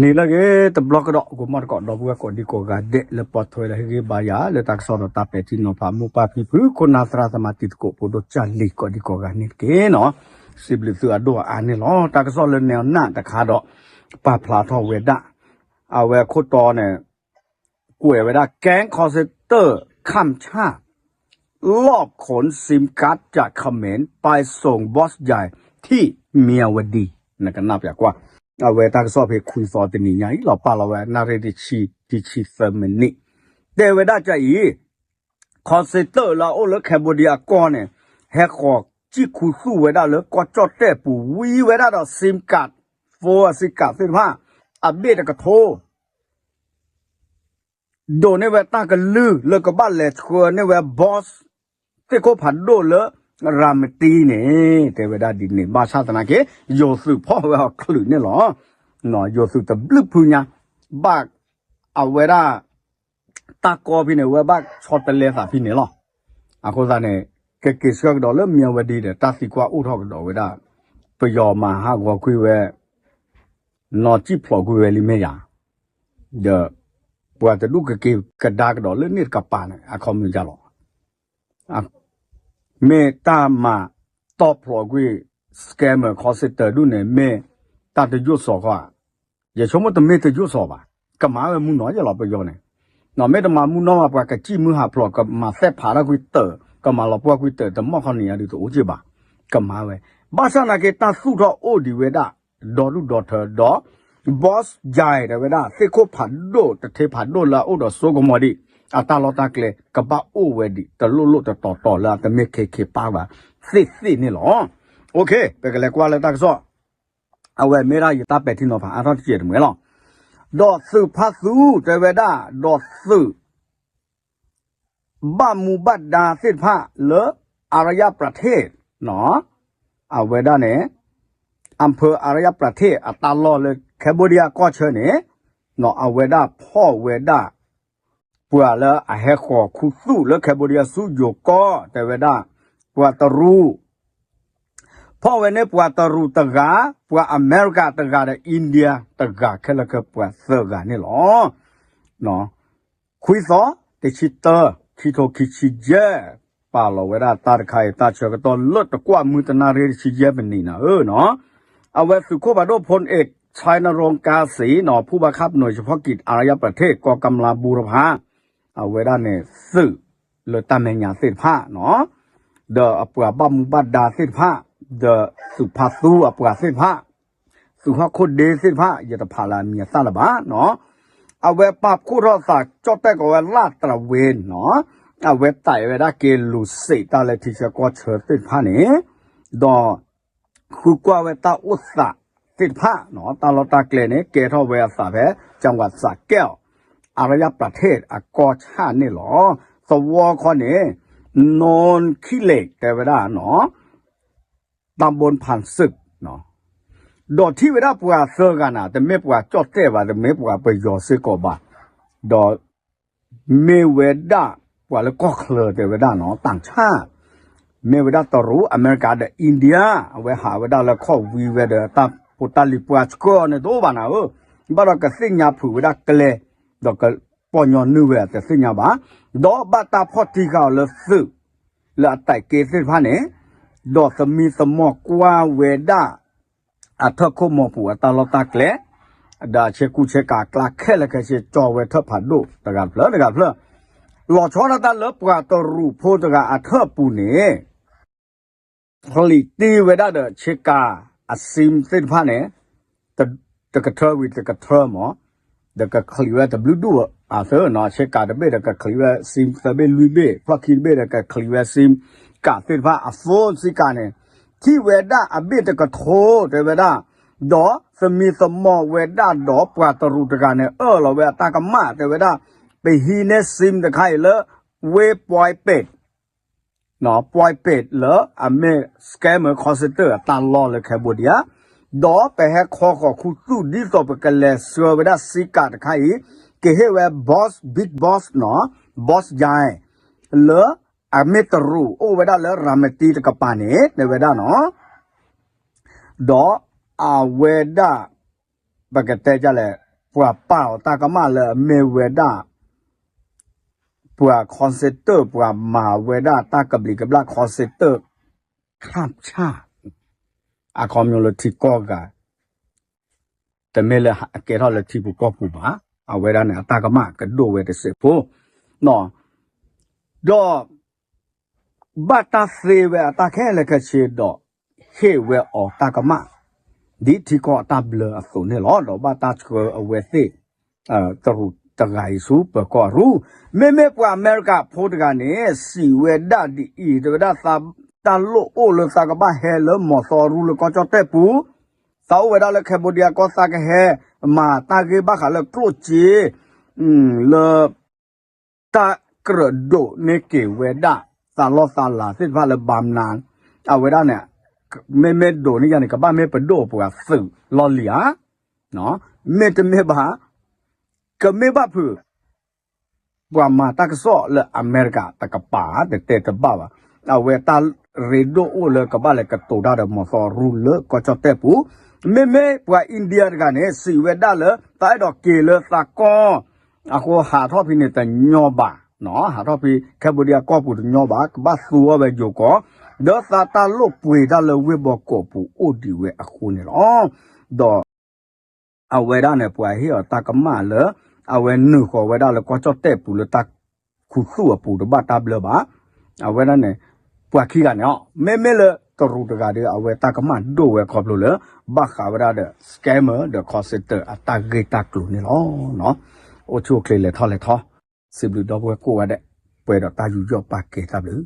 နံၤလၢအဂ့ၤ တဘျီကဒီး ဂီၤမီၢ်တကိး ဒီပုၢ်ဝဲၢ်ကိးဒံကိးဂၤဒဲး လၢပိာ်ထွဲဒီးဟ့ၣ်ဂံၢ်ဘါယၤ လၢတၢ်ကစီၣ်ဒီးတၢ်ပဲာ်ထံနီၤဖး မိၢ်ပၢ်ဖံဖု ခိၣ်နၢ်သရၣ်သမါတံၤသကိး ဖိဒိၣ်ကၢ်လံၤကိးဒံကိးဂၤန့ၣ်တက့ၢ်နီၤ. စံးဘျုးသုအဒိၣ်အအါန့ၣ်လီၤ. တၢ်ကစီၣ်လၢနဲၣ်နၢ်တခါဒီး ပာ်ဖျါထီၣ်ဝဲဒၣ် အဝဲခိၣ်တီန့ၣ် ကွဲးဝဲဒၣ် gang call center ข้ามชาติ ลอบขนซิมการ์ดจากเขมรไปส่งบอสใหญ่ที่เมียวดี နကနၣ်ပျးကွၢ် အဝဲတၢ်ကစီၣ်ဖဲခွံသီတနံၤညါအံၤ လီၤပာ်လီၤဝဲ နၣ်ရံၣ်တဆံ တဆံသၢမံးနံး တဲဝဲဒၣ်ကအံၤ call center လၢအအိၣ်လၢ Cambodia အကီၢ်န့ၣ် ဟဲဃီၤစံၣ်ခူသူၣ်ဝဲဒၣ်လၢကီၢ်ကၠီၣ်တဲၣ်ပူၤ ဝံဝဲဒၣ်ဒီး SIM card, phone အ SIM card သ့ၣ်တဖၣ် အဘ့ၣ်တကထိ ဒိးန့ၢ်ဝဲတၢ်ကလုၢ်လၢကဘၣ်လဲၤဆှၢန့ၢ်ဝဲ boss သ့ၣ်ခိၣ်ဖးဒိၣ်လၢ ရၤမတံန့ၣ် တဲဝဲဒၣ်ဒ်န့ၣ် ဘၣ်ဆၣ်သနာ်က့ ယိၤသုးဖီၣ်ဝဲအီၤချုးန့ၣ်လီၤ. ယိၤသုးတဘျုးဖုညါ ဘၣ်အဝဲဒၣ် တၢ်ကီဖဲန့ၣ် ဝဲဘၣ်ဆီတလဲသးဖဲန့ၣ်လီၤ. အဃိသတးန့ၣ် ကက့ၤဆှၢကဒီးလၢ မၠၣ်ဝတံၤဒီး တၢ်သံကွၢ်အိၣ်ထီၣ်ကဒီးဝဲဒၣ် ပယီၤမၤဟးဂီၤကွံာ်ဝဲ နီၢ်စံၣ်ဖျိးကွံာ်ဝဲလံမ့ၢ်ယၤ ဒီး ပှၤတဒူၣ်ကက့ၤကဒါကဒီးလၢန့ၣ်တကပၤန့ၣ် အခီပညီလီၤ. မ့ၢ်တၢ်မၤတီၢ်ဖျိးကွံာ် scammer call center ဒူၣ်န့ၣ် မ့ၢ်တၢ်တယိၣ်စီၤဃီဧါ. ယဆိကမိၣ်တမ့ၢ်တယိၣ်စီၤဘၣ်. ကမၤဝဲမုၢ်နီၤယဲလီၤပယီၤန့ၣ်. မ့ၢ်တမၤမုၢ်နီၤမး ပှၤကစံၣ်မုၢ်ဟးဖျိး ကမၤသဲၣ်ဖးထီၣ်ကွံာ်တၢး ကမၤလီၤပှီၢ်ကွံာ်တၢး တမီၢ်ခီနံၤအံၤဒုးတအိၣ်က့ဘၣ်. ကမၤဝဲ ဘၣ်ဆၣ်သနာ်က့ တၢ်သူၣ်ထီၣ်အိၣ်ဒံးဝဲဒၣ် ဒီဒူၣ်ဒီထၢဒီး boss ယဲတဲဝဲဒၣ် သ့ၣ်ခိၣ်ဖးဒိၣ် တထ့ဖးဒိၣ်လၢအအိၣ်ဒီးစိကမီၤဒံး အတၢ်လီၢ်တၢ်ကျဲ ကဘၣ်အိၣ်ဝဲဒံး တလိၣ်လိၣ်တတီၤတီၤလၢအတမ့ၢ် ခ့ခ့ပၢ် ဘၣ်သ့ၣ်သ့ၣ်န့ၣ်လီၤ. ပကလဲၤကွၢ်လၢတၢ်ကစီၣ် အဝဲမ့ၢ်ဒၣ်ယတၢ်ပဲာ်ထံနီၤဖးအါထီၣ်တစဲးတမှဲၤလီၤ. ဒီးသုးဖါသူ တဲဝဲဒၣ် ဒီးသုး ဘၣ်မူဘၣ်ဒါသ့ၣ်တဖၣ်လၢ အါရယၣ်ပြၤထ့ၣ် အဝဲဒၣ်န့ၣ် အၣ်ဖၢအါရယၣ်ပြၤထ့ၣ် အတၢ်လီၢ်လၢ Cambodia ကီၢ်ဆၢန့ၣ် အဝဲဒၣ်ဖီၣ်ဝဲဒၣ် ပှၤလၢအဟဲဃီၤခူသူၣ်လၢ Cambodia ဆူယိၤကီၢ် တဲဝဲဒၣ် ပှၤတရူး ဖီၣ်ဝဲန့ၣ်ပှၤတရူးတဂၤ, ပှၤအမဲရကၤတဂၤဒီး India တဂၤ ခဲလၢာ်ခဲဆ့ပှၤသၢဂၤန့ၣ်လီၤ. ခွံသီ, တဆံတၢ, ခံထိခံဆံယဲၢ်, ပာ်လီၤဝဲဒၣ်တၢ်တခါအံၤ တၢ်ဆၢကတီၢ်လၢတကွၢ်မုၢ်တနၣ်ရံၣ်တဆံယဲၢ်မံးနံးန့ၣ်ဧၢနီၤ. အဝဲသုးခိၣ်ဖးဒိၣ် พลเอก ชัยนรงค์ กาญจน์ศรี နီၤ ผู้บังคับหน่วยเฉพาะกิจ อารยประเทศ กองกำลังบูรพา အဝဲဒၣ်န့ၣ်သုးလၢတၢ်မဲာ်ညါသ့ၣ်တဖၣ်နီၤ, ဒီးအပှၤဘၣ်မူဘၣ်ဒါသ့ၣ်တဖၣ်, ဒီးသုးဖါသူအပှၤသ့ၣ်တဖၣ်, သုးဟီၣ်ခိၣ်ဒ့သ့ၣ်တဖၣ် ယတဖးလၢအမံၤအသၣ်လၢၤဘၣ်နီၤ. အဝဲပာ်ဖှိၣ်ထီၣ်သးကၠီၣ်တဲၣ်ကိးဝဲ လၢ်တရဝ့နီၤ, အဝဲတဲဝဲဒၣ်က့ၤလူၤစံးတၢ်လၢထံဆၢကီၢ်ဆၢသ့ၣ်တဖၣ်န့ၣ်, ဒီး ဃုကွၢ်ဝဲတၢ်အိၣ်သးသ့ၣ်တဖၣ်နီၤ, တၢ်လီၢ်တၢ်ကျဲန့ၣ် ကဲထီၣ်ဝဲအသးဖဲ จังหวัดสระแก้ว อารยประเทศ အကီၢ်ဆၣ်န့ၣ်လီၤ. သဝီခီန့ၣ် โนนขี้เหล็ก တဲဝဲဒၣ်နီၤ ตำบลผ่านศึก ဒီးထံၣ်ဝဲဒၣ်ပှၤသၢဂၤန့ၣ် တမ့ၢ်ပှၤကၠီၣ်တဲၣ်ဘၣ်, တမ့ၢ်ပှၤပယီၤစ့ၢ်ကီးဘၣ်, ဒီး မ့ၢ်ဝဲဒၣ်ပှၤလၢကီၢ်ချၢတဲဝဲဒၣ်နီၤ, တၢ်ဆၣ်, မ့ၢ်ဝဲဒၣ်တရူး, အမဲရကၤဒီး India, အဝဲဟးဝဲဒၣ်လၢခီၣ်ဝံၤဝဲဒီး တၢ်ဖိတၢ်လံၤပှၤဆှၢအီၤန့ၣ်တအိၣ်ဘၣ်နၤဧၢ, ဘၣ်ဒီးကသ့ၣ်ညါဖုးဝဲဒၣ်ကျဲ, ဒီးကပီၢ်ညီနုၢ်ဝဲတသ့ၣ်ညါဘၣ်, ဒီးဘၣ်တၢ်ဖီၣ်တံၢ်ဃာ်အီၤလၢသုး လၢအတၢ်က့သ့ၣ်တဖၣ်န့ၣ်, ဒီးသမံသမိးကွၢ်ဝဲဒၣ် အထၢၣ်ခိၣ်မီၤပူၤအတၢ်လီၢ်တၢ်ကျဲ, ဒီးအဆ့ကူဆ့ကၤအကျါခဲလၢာ်ခဲဆ့ ကၠီဝဲထၢၣ်ဖးဒိၣ်တဂၤတဖျၢၣ်တဂၤတဖျၢၣ်, လီၤဆီဒၣ်တၢ်လၢပှၤတရူးဖိတဂၤအထၢၣ်ပူၤန့ၣ် ချံးတံၢ်ဝဲဒၣ်ဒီးဆ့ကၤအ sim သ့ၣ်တဖၣ်န့ၣ် တကထၢဝံၤတကထၢမး, ဒီးကချံးဝဲတဘျုးဒူၣ်အသၢနီၤ, ဆ့ကၤတဘ့ၣ်ဒီးကချံးဝဲ sim သၢဘ့ၣ်လွံၢ်ဘ့ၣ်, ဖျီၣ်ခံတဘ့ၣ်ဒီးကချံးဝဲ sim ကးသ့ၣ်တဖၣ်အ phone စ့ကၤန့ၣ်, ထံၣ်ဝဲဒၣ်အဘ့ၣ်တကထိတဲဝဲဒၣ်, ဒီးသမံသမိးဝဲဒၣ်ဒီးပှၤတရူးတဂၤန့ၣ် အၢၣ်လီၤဝဲအတၢ်ကမၣ်တဲဝဲဒၣ်, ပဟံးန့ၢ် sim တခါအံၤလၢ ဝ့ၢ် ပွဲးပ့း ပွဲးပ့းလၢအမ့ၢ် scammer call center အတၢ်လီၢ်လၢ Cambodia, ဒီးပဟဲခီဃီၤခူသူၣ်ဒ်သိးပကလဲၤဆှၢဝဲဒၣ်စ့ကၤတခါအံၤ, ကဟ့ၣ်ဝဲ boss, big boss နီၤ, boss ယဲ လၢအမ့ၢ်တရူးအိၣ်ဝဲဒၣ်လၢရၤမတံတကပၤန့ၣ် တဲဝဲဒၣ်နီၤ, ဒီးအဝဲဒၣ် ပကတဲဒ်လဲၣ်, ပှၤပာ်အီၤတၢ်ကမၣ်လၢအမ့ၢ်ဝဲဒၣ် ပှၤ consultant ပှၤမၤဝဲဒၣ်တၢ်ကဘျံးကဘျၣ် consultant ခၣ်ဆၣ် အခီပညီလၢထံကီၢ်ဂၤ တမ့ၢ်လၢအကဲထီၣ်လၢထံပူၤကီၢ်ပူၤဘၣ်. အဝဲဒၣ်န့ၣ် အတၢ်ကမၣ်ကဒိၣ်ဝဲတစဲးဖိ ဒီး ဘၣ်တၢ်သ့ဝဲအတၢ်ခဲလၢာ်ခဲဆ့ဒီး ဟ့ၣ်ဝဲအီၤတၢ်ကမၣ် ဒ်ထံကီၢ်အတၢ်ဘျၢအသိးန့ၣ်လီၤ. ဒီးဘၣ်တၢ်ဆှၢအဝဲသ့ၣ် တရူးတဂၤအံၤဆူပၢၤကီၢ်အရူၢ်, မ့မ့ၢ်ပှၤအမဲရကၤဖိတဂၤန့ၣ် စံးဝဲဒၣ်ဒ်အံၤ, တဝဲဒၣ်သးတၢ်လိၣ်အိၣ်လၢသးကဘၣ်ဟဲလၢမီၤသီအရူၢ်လၢကီၢ်ကၠီၣ်တဲၣ်ပူၤ, သးအိၣ်ဝဲဒၣ်လၢ Cambodia ကီၢ်သးကဟဲ မၤတၢ်ဂ့ၢ်ဘၣ်ဃးလၢကျိၣ်စ့ လၢ တၢ်ကြၢးဒိးန့ၢ်က့ၤဝဲဒၣ် သးလီၢ်သးလၤသ့ၣ်တဖၣ်လၢ ဘၣ်မနၤ, အဝဲဒၣ်န့ၣ် မ့မ့ၢ်ဒိးန့ၢ်ယၤန့ၣ် ကဘၣ်မ့ၢ်ပဒိၣ်ပှၤသုးလီၢ်လံၤဧါ, မ့တမ့ၢ်ဘၣ် ကမ့ၢ်ဘၣ်ဖုး ပှၤမၤတၢ်ကစီၣ်လၢအမဲရကၤတကပၤ တတဲတဘၣ်ဘၣ်, အဝဲတၢ်ရ့ဒိၣ်အိၣ်လၢကဘၣ်လဲၤကတိၤတၢ်ဒီးမီၤသီအရူၢ်လၢကီၢ်ကၠီၣ်တဲၣ်ပူၤ, မ့မ့ၢ်ပှၤ India တဂၤန့ၣ် စံးဝဲဒၣ်လၢ သးအဲၣ်ဒိးက့ၤလၢသးကီၢ် အဃိဟးထီၣ်ဖဲန့ၣ်တညီဘၣ်, ဟးထီၣ်ဖဲ Cambodia ကီၢ်ပူၤတညီဘၣ်, ကဘၣ်သူအီၤဝဲယိၤကီၢ်, ဒီးသးတၢ်လိၣ်ပှ့ၤတၢ်လၢဝ့ၢ်ဘီကီးပူၤအိၣ်ဒံးဝဲအဃိန့ၣ်လီၤ. ဒီး အဝဲဒၣ်န့ၣ် ပှၤဟ့ၣ်အီၤတၢ်ကမၣ်လၢ အဝဲနုာ်ဃီၤဝဲဒၣ်လၢကီၢ်ကၠီၣ်တဲၣ်ပူၤလၢတၢ်ခူသူၣ်အပူၤတဘၣ်တၢ်ဘျၢဘၣ်, အဝဲဒၣ်န့ၣ် ပှၤခံဂၤန့ၣ်အီၤ မ့မ့ၢ်လၢတရူးတဂၤဒီး အဝဲတၢ်ကမၣ်ဒိၣ်ဝဲခီဖျိလၢ ဘၣ်ဃးဝဲဒၣ်ဒီး scammer ဒီး consultant အတၢ်ဂ့ၢ်တၢ်ကျိၤန့ၣ်လီၤ. အိၣ်ဆူၣ်အိၣ်ချ့လဲၤထီၣ်လဲၤထီ, စံးဘျုးဒီပုၢ်ဝဲၢ်ကိးဂၤဒဲး, ပှဲၤဒီးတၢ်ယူးယီၣ်ပာ်ကဲတၢ်ဘျုး